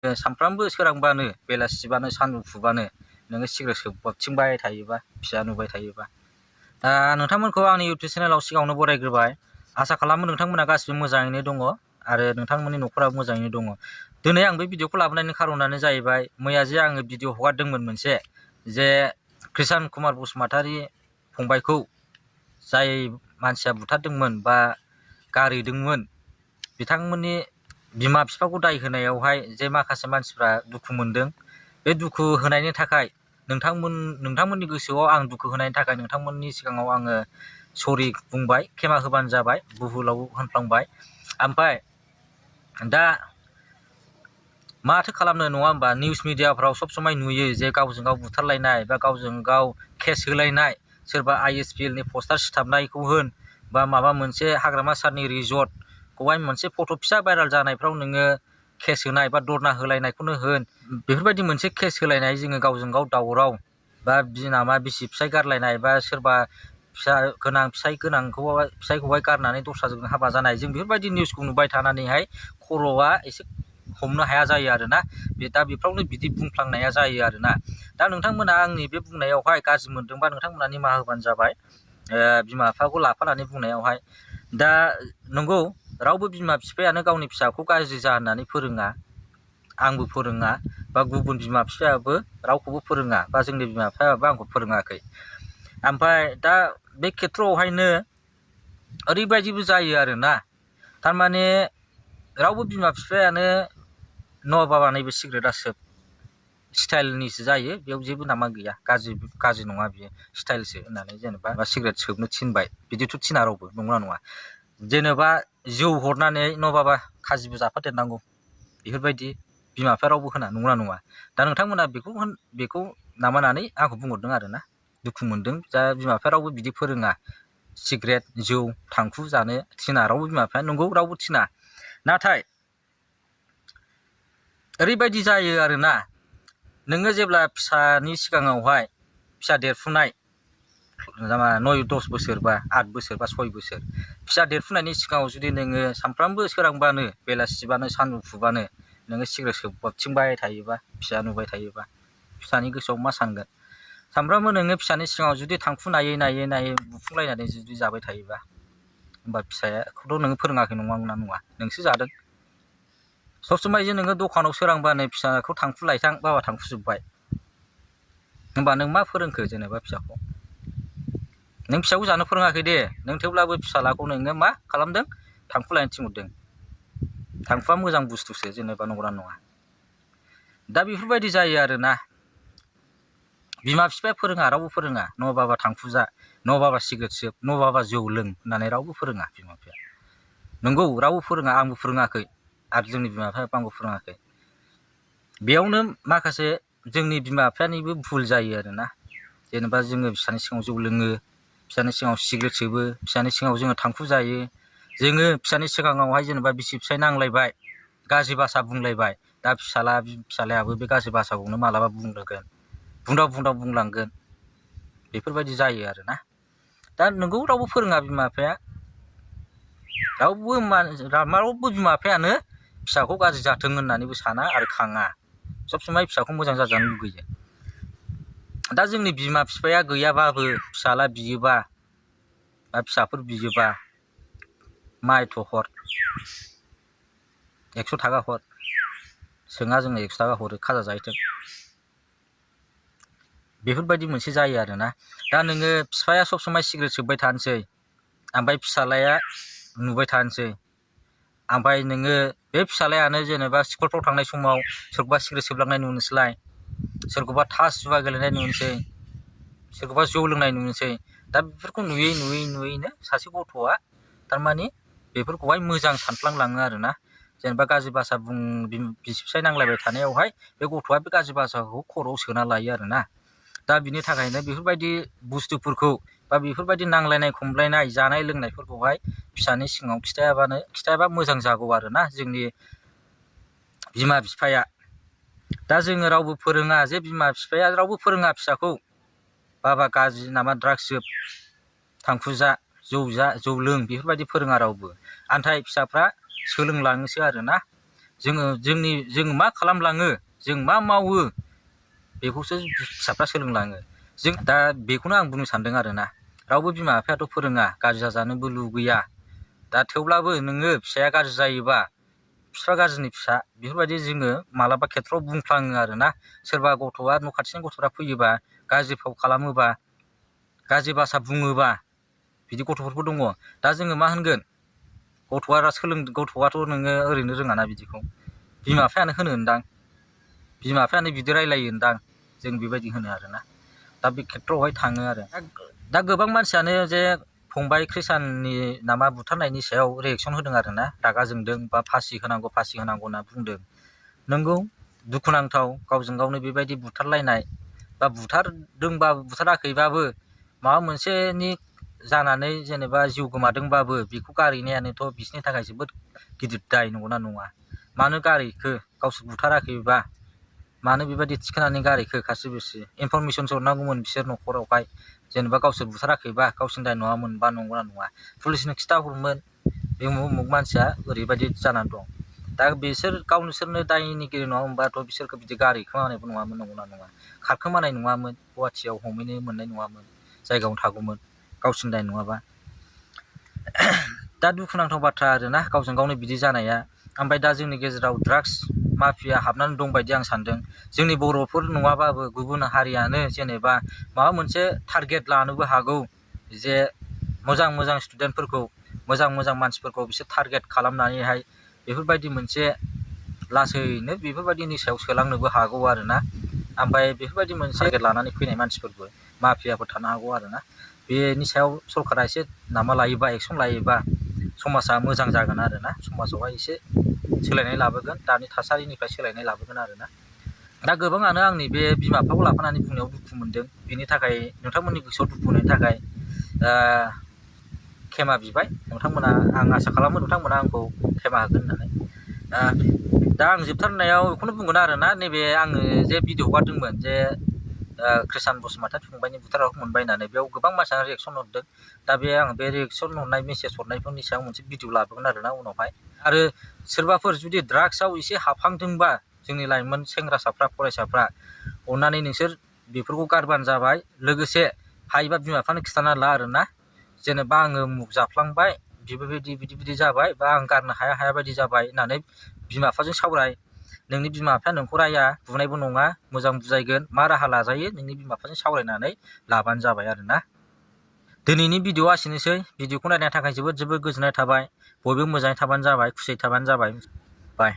सानफ्रामबो सोरांबानो बेलासिबानो सानजौफुबानो नोङो सिगारेट सोबथिंबाय थायोबा फिसा नुबाय थायोबा नोंथांमोनखौ आंनि इउटुब चेनेलाव सिगाङावनो बरायग्रोबाय। आसा खालामो नोंथांमोना गासिबो मोजाङैनो दङ आरो नोंथांमोननि न'खराबो मोजाङैनो दङ। दिनै आं बे भिडिअखौ लाबोनायनि खारनानो जाहैबाय मैया जे आङो भिडिअ हगारदोंमोन मोनसे जे कृष्ण कुमार बसुमतारी फंबायखौ जाय मानसिया बुथारदोंमोन बा गारहैदोंमोन बिथांमोननि बिमा बिफाखौ दाय होनायावहाय जे माखासे मानसिफ्रा दुखु मोनदों। बे दुखु होनायनि थाखाय नोंथांमोननि गोसोआव आं दुखु होनायनि थाखाय नोंथांमोननि सिगाङाव आङो सरि बुंबाय, खेमा होबानो जाबाय, बुहुलाव होनफ्लांबाय। ओमफ्राय दा माथो खालामनो नङा होमबा, निउस मिडियाफ्राव सब समाय नुयो जे गावजों गाव बुथारलायनाय बा गावजों गाव केस होलायनाय, सोरबा ISPL नि पस्टार सिथाबनायखौ होन बा माबा मोनसे हाग्रामा सारनि रिजर्टखौहाय मोनसे फट' फिसा भाइराल जानायफ्राव नोङो केस होनाय बा धरना होलायनायखौनो होन, बेफोरबायदि मोनसे केस होलायनाय जोङो गावजों गाव दावराव बा बिनामा बिसि फिसाय गारलायनाय बा सोरबा फिसायखौहाय गारनानै दस्राजों हाबा जानाय, जों बेफोरबायदि निउसखौ नुबाय थानानैहाय खर'आ एसे हमनो हाया जायो आरोना। दा बेफ्रावनो बिदि बुंफ्लांनाया जायो आरोना। दा नोंथांमोना आंनि बे बुंनायावहाय गाज्रि मोनदोंबा नोंथांमोना निमाहा होबानो जाबाय, बिमा बिफाखौ लाफानानै बुंनायावहाय। दा नंगौ, रावबो बिमा बिफायानो गावनि फिसाखौ गाज्रि जा होननानै फोरोङा, आंबो फोरोङा बा गुबुन बिमा बिफायाबो रावखौबो फोरोङा बा जोंनि बिमा बिफायाबो आंखौ फोरोङाखै। ओमफ्राय दा बे खेथ्रआवहायनो ओरैबायदिबो जायो आरोना, थारमाने रावबो बिमा बिफायानो न' बाबा नैबे सिगारेटआ सोब, स्टाइलनिसो जायो, बेयाव जेबो नामा गैया, गाज्रि नङा बियो, स्टाइलसो होननानै जेनेबा सिगारेट सोबनो थिनबाय, बिदिथ' थिना रावबो, नंगौना नङा? जेनेबा जौ हरनानै न' बाबा खाजिबो जाफादेरनांगौ, बेफोरबायदि बिमा बिफा रावबो होना, नंगौना नङा? दा नोंथांमोना बेखौ नामानानै आंखौ बुंहरदों आरोना, दुखु मोनदों। दा बिमा बिफा रावबो बिदि फोरोङा, सिगारेट जौ थांखु जानो थिना रावबो बिमा बिफाया, नंगौ रावबो थिना। नाथाय ओरैबायदि जायो आरोना, नोङो जेब्ला फिसानि सिगाङावहाय, फिसा देरफुनाय 9-10 बोसोर बा 8 बोसोर बा 6 बोसोर फिसा देरफुनायनि सिगाङाव जुदि नोङो सानफ्रामबो सोरांबानो बेलासिबानो सानजौफुबानो नोङो सिगारेट सोबथिंबाय थायोबा, फिसा नुबाय थायोबा, फिसानि गोसोआव मा सानगोन? सानफ्रामबो नोङो फिसानि सिगाङाव जुदि थांखु नायै बुफुंलायनानै जुदि जाबाय थायोबा, होमबा फिसाखौथ' नोङो फोरोङाखै, नंगौना नङा? नोंसो जादों। सब समाय जे नोङो दखानाव सोरांबानो फिसाखौ थांखु लायथां, बाबा थांखु जोब्बाय, होमबा नों मा फोरोंखो जेनेबा फिसाखौ? नों फिसाखौ जानो फोरोङाखै दे, नों थेवब्लाबो फिसालाखौ नोङो मा खालामदों? थांखु लायनो थिनहरदों। थांखुआ मोजां बुस्थुसो जेनेबा, नंगौना नङा? दा बेफोरबायदि जायो आरोना, बिमा बिफाया फोरोङा, रावबो फोरोङा, न' बाबा थांखु जा, न' बाबा सिगारेट सोब, न' बाबा जौ लों होननानै रावबो फोरोङा बिमा बिफाया। नंगौ, रावबो फोरोङा, आंबो फोरोङाखै आरो जोंनि बिमा बिफायाबो आंखौ फोरोङाखै। बेयावनो माखासे जोंनि बिमा बिफानिबो भुल जायो आरोना। जेनेबा जोङो फिसानि सिगाङाव जौ लोङो, फिसानि सिगाङाव सिगारेट सोबो, फिसानि सिगाङाव जोङो थांखु जायो, जोङो फिसानि सिगाङावहाय जेनेबा बिसि फिसाय नांलायबाय, गाज्रि भाषा बुंलायबाय, दा फिसालायाबो बे गाज्रि भाषाखौनो मालाबा बुंलांगोन, बुंदाव बुंलांगोन, बेफोरबायदि जायो आरोना। दा नोंगौ, रावबो फोरोङा बिमा बिफाया, रावबो बिमा बिफायानो फिसाखौ गाज्रि जाथों होननानैबो साना आरो खाङा, सब समाय फिसाखौ मोजां जाजानो लुगैयो। दा जोंनि बिमा बिफाया गैयाबाबो फिसाला बियोबा बा फिसाफोर बियोबा, मा एथ' हर, 100 थाखा हर, सोङा जोङो 100 थाखा हरो, खाजा जाहैथों, बेफोरबायदि मोनसे जायो आरोना। दा नोङो बिफाया सब समाय सिगारेट सोबबाय थानोसै, ओमफ्राय फिसालाया नुबाय थानोसै, ओमफ्राय नोङो बे फिसालायानो जेनेबा स्कुलफ्राव थांनाय समाव सोरखौबा सिगारेट सोबलांनाय नुनोसैलाय, सोरखौबा थास जुवा गेलेनाय नुनोसै, सोरखौबा जौ लोंनाय नुनोसै। दा बेफोरखौ नुयैनो सासे गथ'आ थारमाने बेफोरखौहाय मोजां सानफ्लांलाङो आरोना। जेनेबा गाज्रि भाषा बिसि फिसाय नांलायबाय थानायावहाय बे गथ'आ बे गाज्रि भाषाखौ खर'आव सोना लायो आरोना। दा बिनि थाखायनो बेफोरबायदि बुस्थुफोरखौ बा बेफोरबायदि नांलायनाय खमलायनाय जानाय लोंनायफोरखौहाय फिसानि सिगाङाव खिथायाबा मोजां जागौ आरोना जोंनि बिमा बिफाया। दा जोङो रावबो फोरोङा, जे बिमा बिफाया रावबो फोरोङा फिसाखौ, बाबा गाज्रि नामा ड्राग्स सोब, थांखु जा, जौ लों, बेफोरबायदि फोरोङा रावबो। नाथाय फिसाफ्रा सोलोंलाङोसो आरोना। जों मा खालामलाङो जों मा मावो बेखौसो फिसाफ्रा सोलोंलाङो। जों दा बेखौनो आं बुंनो सानदों आरोना रावबो बिमा बिफायाथ' फोरोङा गाज्रि जाजानोबो लुगैया। दा थेवब्लाबो नोङो फिसाया गाज्रि जायोबा बिफा गाज्रिनि फिसा बेफोरबायदि जोङो मालाबा खेथ्रआव बुंफ्लाङो आरोना। सोरबा गथ'आ न' खाथिनि गथ'फ्रा फैयोबा गाज्रि फाव खालामोबा गाज्रि भाषा बुङोबा बिदि गथ'फोरबो दङ। दा जोङो मा होनगोन गथ'आथ' नोङो ओरैनो रोङाना बिदिखौ बिमा बिफायानो होनो होनदां बिमा बिफायानो बिदि रायलायोनदां जों बेबायदि होनो आरोना। दा बे खेथ्रआवहाय थाङो आरो दा गोबां मानसियानो जे फंबाय कृष्णनि नामा बुथारनायनि सायाव रियेक्सन होदों आरोना रागा जोंदों बा फासि होनांगौ होनना बुंदों। नंगौ दुखुनांथाव गावजों गावनो बेबायदि बुथारलायनाय बा बुथारदोंबाबो बुथाराखैबाबो माबा मोनसेनि जानानै जेनेबा जिउ गोमादोंबाबो बेखौ गारहैनायानोथ' बिसोरनि थाखाय जोबोद गिदिर दाय नंगौना नङा। मानो गारहैखो गावसोर बुथाराखैबा मानो बेबायदि थिखोनानै गारहैखो खास्रि इनफरमेसनसो हरनांगौमोन बिसोर न'खरावहाय जेनेबा गावसोर बुथाराखैबा गावसोरनि दाय नङामोन बा नंगौना नङा पुलिसनो खिथाहरमोन बे उमुक मानसिया ओरैबायदि जानानै दं। दा बिसोर गावसोरनो दायनिगिरि नङा होनबाथ' बिसोरखौ बिदि गारहैखोमानायबो नङामोन नंगौना नङा खारखोमानाय नङामोन गुवाहाटियाव हमहैनो मोननाय नङामोन जायगायावनो थागौमोन गावसोरनि दाय नङाबा। दा दुखुनांथाव बाथ्रा आरोना गावजों गावनो बिदि जानाया। ओमफ्राय दा जोंनि गेजेराव ड्राग्स माफिया हाबनानै दं बायदि आं सानदों। जोंनि बर'फोर नङाबाबो गुबुन हारियानो जेनेबा माबा मोनसे टारगेट लानोबो हागौ जे मोजां स्टुडेन्टफोरखौ मोजां मानसिफोरखौ बिसोर टारगेट खालामनानैहाय बेफोरबायदि मोनसे लासैनो बेफोरबायदिनि सायाव सोलांनोबो हागौ आरोना। ओमफ्राय बेफोरबायदि मोनसे टारगेट लानानै फैनाय मानसिफोरबो माफियाफोर थानो हागौ आरोना। बेनि सायाव सरकारा एसे नामा लायोबा एक्सन लायोबा समाजा मोजां जागोन आरोना। समाजावहाय एसे सोलायनाय लाबोगोन दानि थासारिनिफ्राय सोलायनाय लाबोगोन आरोना। दा गोबाङानो आंनि बे बिमा बिफाखौ लाफानानै बुंनायाव दुखु मोनदों। बेनि थाखाय नोंथांमोननि गोसोआव दुखु होनायनि थाखाय खेमा बिबाय नोंथांमोना। आं आसा खालामो नोंथांमोना आंखौ खेमा होगोन होननानै। दा आं जोबथारनायाव बेखौनो बुंगोन आरोना नैबे आङो जे भिडिअ हगारदोंमोन जे कृष्ण बसुमतारी फंबायनि बुथारग्राखौ मोनबाय होननानै बेयाव गोबां मानसियानो रियेक्सन हरदों। दा बे आं बे रियेक्सन हरनाय मेसेज हरनायफोरनि सायाव मोनसे भिडिअ लाबोगोन आरोना उनावहाय। आरो सोरबाफोर जुदि ड्राग्सआव एसे हाबहांदोंबा जोंनि लाइमोन सेंग्रासाफ्रा फरायसाफ्रा अननानै नोंसोर बेफोरखौ गारबानो जाबाय। लोगोसे हायोबा बिमा बिफानो खिन्थाना ला आरोना जेनेबा आङो मुग जाफ्लांबाय बिदि जाबाय बा आं गारनो हाया बायदि जाबाय होननानै बिमा बिफाजों सावराय। नोंनि बिमा बिफाया नोंखौ राया बुनायबो नङा मोजां बुजायगोन मा राहा लाजायो नोंनि बिमा बिफाजों सावरायनानै लाबानो जाबाय आरोना। दिनैनि भिडिअआ एसेनोसै। भिडिअखौ नायनायनि थाखाय जोबोद गोजोननाय थाबाय। बयबो मोजाङै थाबानो जाबाय खुसियै थाबानो जाबाय। बाय।